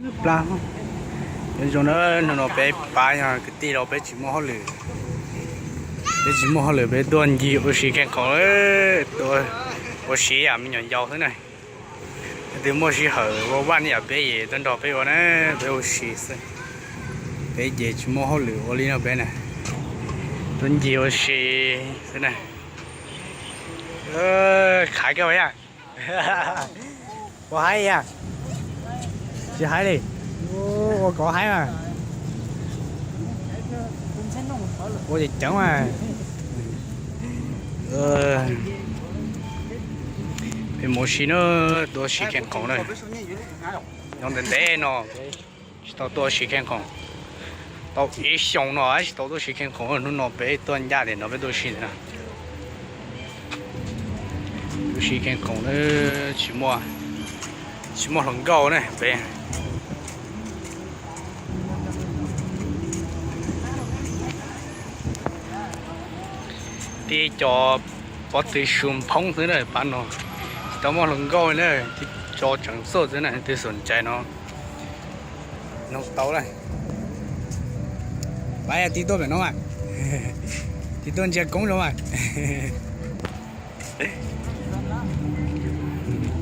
Plab. Nyob zoo na, hnub no peb pab yog kwv tij los peb tsis muaj hauj lwm, peb tsis muaj hauj lwm peb tuaj ncig ua si kheej khoom, tuaj ua si yam me nyuam yaus xwb na. Leej twg muaj sij hawm ua vaj yam peb es tuaj nrog peb ua na, peb ua si xwb. Peb ces tsis muaj hauj lwm ua li no peb na, tuaj ncig ua si xwb na. Khav kawg yam. Puas haib yam? Tsis haib li. Ua kov haib mas. Ua ceev ceev mas. Peb mus si na, tuaj si kheej khoom na. Nyob ntev ntev no tsis tau tuaj si kheej khoom, tau ib xyoos no tsis tau tuaj si kheej khoom, hnub no peb tuaj ncaj tias no peb tuaj si na. Tuaj si kheej khoom na, tsis muaj, tsis muaj hluas nkauj na peb. Tib co pob tw su phoob xwb na pab no, tsis tau muaj hluas nkauj na, tib co tseem xoj xwb na, leej twg xom ncais no nug tau lawm. Pab yog tig tuaj pem no mas, tig tuaj ntsia koob zoo mas.